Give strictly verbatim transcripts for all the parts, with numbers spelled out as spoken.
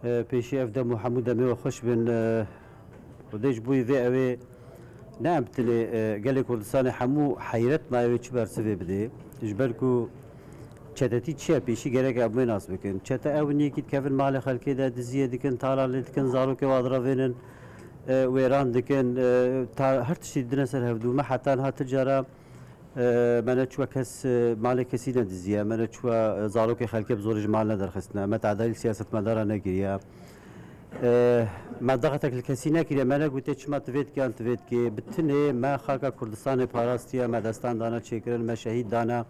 E, pêşî ev dem û hemû demê we xweş bin. E, Xwedê ji bo vê ew ê ne em tenê, e, gelê Kurdistanê hemû heyret maye wê çi bersivê bidê. Ji ber ku çetetî çi ye, pêşî gerek em wê nas bikin. Çete ew in yekî dikevin malê xelkê de, diziyê dikin, talan lê dikin, zarokê wan direvênin, e, wêran dikin, e, ta her tiştî didine ser hevdû. Me heta niha tu cara E, me neçûya kes, e, malê kesî nediziye, me neçûya, e, zarokê xelkê bi zorê ji mal nederxistine, me tedayî li siyasetmedara negiriye. E, me daxetek li kesî nekiriye, me negotê çima tu vê dikê yan tu vê dikê. Bi tinê me xaka Kurdistanê parastiye, me destan dane çêkirin, me şehîd dane,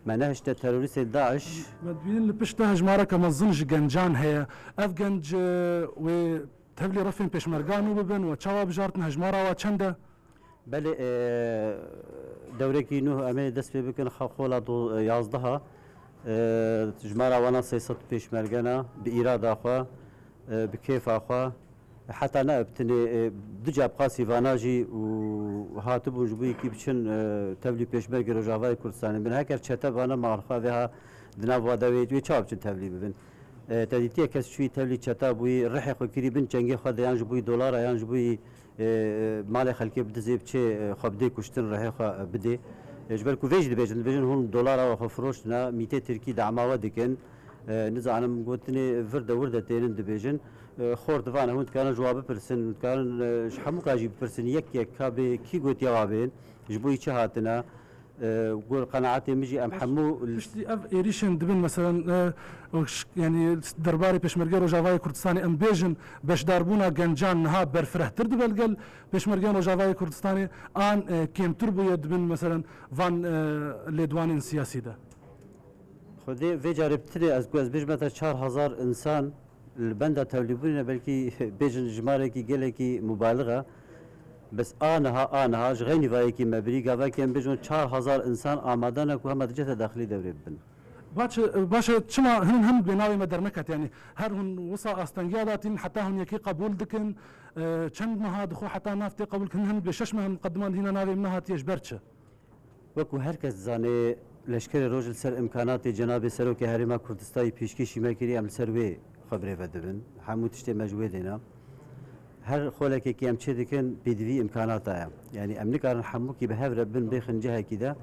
me nehişte terorîstên DAIŞ. Me dibînin li pişt te hejmareke mezin ji gencan heye. Ev genc, e, wê tevlî refên pêşmerga nû bibin, we çawa bijartin, hejmara we çend e? Belê, e, dewrekî nû em ê dest pê bikin, xa-, xola do-, yazdeha, e, jimara wana sê sed pêşmerge ne, bi îrada xwe, e, bi kêfa xwe, heta ne bi tinê, e, du cep qasî vana jî û hatibûn ji bo yekî biçin, e, tevlî pêşmergê Rojavayê Kurdistanê bin. Heker çete vana mal xwe vê ha di nav wa de wê, wê çawa biçin tevlî bibin? E, te dîtiye kes çûyî tevlî çeta bûyî, rihê xwe kirî bin çengê xwe de yan ji bo yî dolara yan ji bo yî e, malê xelkê bidizê, biçê, e, xwe bidê kuştin, rihê xwe, e, bidê. E, ji ber ku vê jî dibêjin, dibêjin hûn dolara we xwe firoştine, mîtê tirkî dema we dikin. E, nizanim gotinê vir de wir de tênin dibêjin. E, xort divane hûn dikarin ji wa bipirsin, hûn dikarin, e, ji hemûka jî bipirsin, yek yek ka bê, kî gotiye wa bên, ji bo yî çi hatine. E, gor qenaetê min jî em hemû li Piştî ev êrîşên dibin, meselen, e, ş-, yanî derbarê Pêşmergê Rojavayê Kurdistanê em bêjin, beşdarbûna gencan niha berfirehtir dibe li gel Pêşmergên Rojavayê Kurdistanê an, e, kêmtir bûye dibin, meselen, van, e, lêdwanên siyasî de? Xwedê vê carê bi tirê ez ku ez bêjime te çar hezar însan li benda tevlîbûnê ne, belkî bêjin jimarekî gelekî mubalix e. Bes a niha, a niha ji xeynî vayekî me birî, gavekî em bêjin çar hezar însan amade ne ku hema dice te dexilî dewrê bibin. Baş e, baş e, çima hin hin bê navê me derneket, yanî her hûn wisa astengiya datîn, heta hûn yekî qebûl dikin, e, çend meha dixwe heta nav tê qebûl, hin hin bê şeş meh muqeddiman hîna navê min nehatiye, ji ber çi? Wekû her kes dizane, leşkerê roj li ser imkanatê Cenabê Serokê Herêma Kurdistanî pêşkêşî me kirî, em li ser wê xwe birêve dibin. Hemû tiştê me ji wê dêne. Her xolekekî em çê dikin, pêdivî imkanata ye. Yanî em nikarin hemûkî bi hev re bin bêxin cihekî de,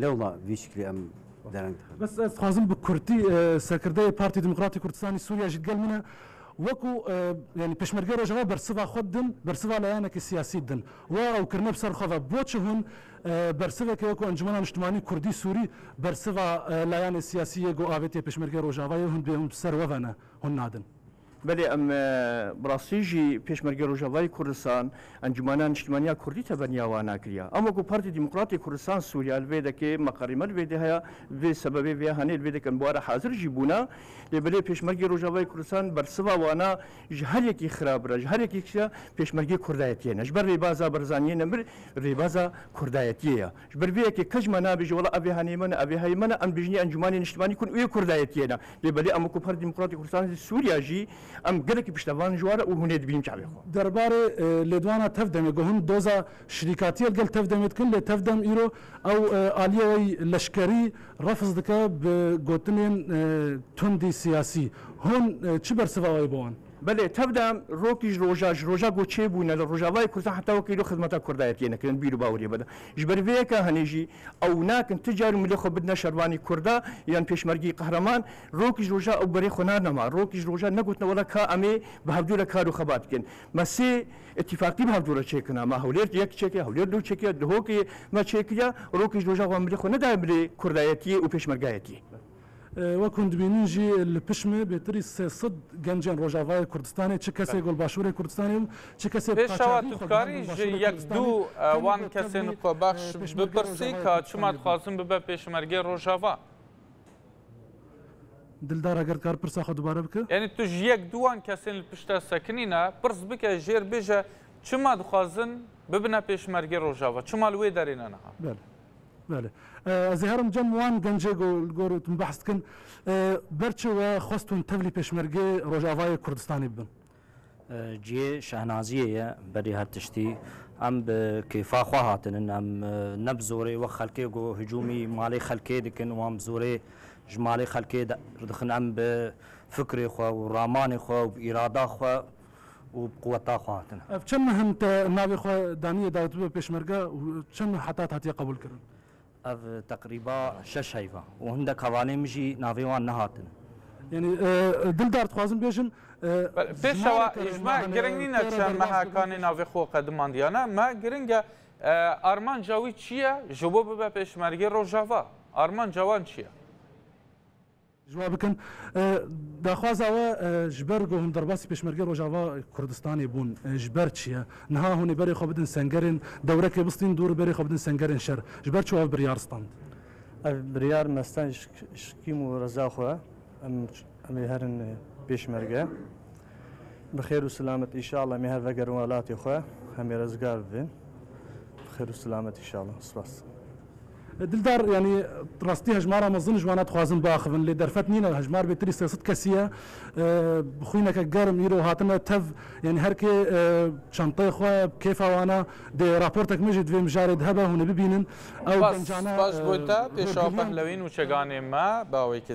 lewma vî şiklî em dereng dixin. Bes ez dixwazim bi kurtî, e, serkirdeyê Partî Demokratî Kurdistanî Sûriye jî digel min e. Wekû, e, yanî Pêşmergê Rojava bersiva xwe didin, bersiva layanekî siyasî didin. We ew kirine bi ser xwe ve. Bo çi hûn, e, bersiveke wekû Encûmena Niştimanî Kurdî Sûrî bersiva, e, layanê siyasî yê ku avêtiye Pêşmergê Rojava yê hûn bê hûn bi ser we ve ne, hûn nadin? Belê em, e, bi rastî jî Pêşmergê Rojavayê Kurdistan, Encûmena Niştimaniya Kurdî tebeniya wana kiriya. Em wekû Partî Demokratê Kurdistan Sûriye li vê dekê meqerî me li vê de heye, vê sebebê vê hanê li vê dekin bi wara hazir jî bûna. Lê belê Pêşmergê Rojavayê Kurdistan bersiva wana ji her yekî xirabir e, ji her yekî kişiya Pêşmergê Kurdayetiyê ne. Ji ber rêbaza Barzaniyê ne, mir rêbaza Kurdayetiyê ye. Ji ber vê yekê kes ji me nabêje, wela ev ê hanê me ne, ev ê hayê me ne, em dibêjin Encûmanê Niştimanî Kurd û yê Kurdayetiyê ne. Lê belê em wekû Partî Demokratîk Kurdistanê Sûriya jî em gelekî piştevan ji wan re û hûn ê dibînin çavê xwe. Derbarê, e, lêdwana Tevdemê, ku hûn doza şirîkatiyê li gel Tevdemê dikin, lê Tevdem îro ew, e, aliyê wê leşkerî refiz dike bi gotinên, e, tundî siyasî. Hûn, e, çi bersiva wê bi wan? Belê, Tevdem rokî ji roja, ji roja ku çêbûne li Rojavayê Kurdistan heta wekî îro xizmeta Kurdayetiyê nekirin, bîr û baweriyê bide. Ji ber vê yeka henê jî ew nakin ti car û milê xwe bidine şervanî Kurda yan pêşmergî qehreman, rokî ji roja ew berê xwe nanema. Rokî ji roja negotine wela ka em ê bi hevdû re kar û xebat bikin. Me sê îtîfaqî bi hevdû re çêkirina. Me Hewlêr yek çêkiriya, Hewlêr du çêkiriya, Duhokê me çêkiriya. Rokî ji roja wan milê xwe nedaye milê Kurdayetiyê û pêşmergayetiyê. E, wek hûn dibînin jî li pişt me bêtirî sê sed gencên Rojavayê Kurdistanê, çi kesê Belê. ku li Başûrê Kurdistanê û çi kesê bi Pêşawa qaçaxî tu xwe dikarî gihandin ji Başûrê yek Kurdistanê, du, e, tevlî wan bi kesên tevlî, xwe e, baş pêşmergê bipirsî Rojavayê ka çima Kurdistanê bin. dixwazin bibe pêşmergê Rojava? Dildar, eger dikar pirsa xwe dubare bike. Yanî tu ji yek du wan kesên li pişt te sekinîne, pirs bike, jêr bêje, çima dixwazin bibine pêşmergê Rojava? Çima li wê derê ne niha? Belê. Belê. E, ez ê herim cem wan gencê ku li gor tu behs dikin. E, ber çi we xwest hûn tevlî pêşmergê Rojavayê Kurdistanê bibin? E, cihê şehnaziyê ye berî her tiştî. Em bi kêfa xwe hatinin. Em, e, ne bi zorê wek xelkê ku hicûmî malê xelkê dikin, wan bi zorê ji malê xelkê de-, dixin. Em bi fikrê xwe û ramanê xwe û bi îrada xwe û bi quweta xwe hatine. Ev çend meh in te navê xwe daniye dawetibû pêşmerge û çend meh hetat hatiye qebûl kirin? Ev teqrîba şeş heyva û hindek hevalên min jî navê wan nehatine. Yanî e, Dildar, dixwazim bêjim, e, Pêşewa ji me giring nîne çend meha kanê navê xwe qedimandiyane. Me giring e, e, armanca wî çi ye? Ji bo bibe pêşmergê Rojava. Armanca wan çi ye? Ji we bikin. E, daxwaza we e, ji ber ku hûn derbasî pêşmergê Rojava Kurdistanê bûn, e, ji ber çi ye? Niha hûn ê berê xwe bidin sengerên dewrekê bistîn, dû berê xwe bidin sengerên şer. Ji ber çi ev biryar stand? Ev biryar me stand ji, ji kîm û reza xwe. Em, em ê herin pêşmerge. Bi xêr û silamet, înşallah, em ê her vegerin welatê xwe. Em ê rezgar bibin. Bi xêr û silamet, înşallah. Spas. Dildar, yanî rastî hejmara mezin ji wana dixwazin biaxivin, lê derfet nîne, hejmar bêtirî sê sed kesî ye. E, xwîneke germ îro hatine tev, yanî her kê e, çanteyê xwe kêfa wana dê, raportek me jî di vê mijarê de hebe, hûn ê bibînin. Ew Spas, gencane spas e, bo te, pêşa rêvgiriyên pehlewîn û çeganê me, bi awekî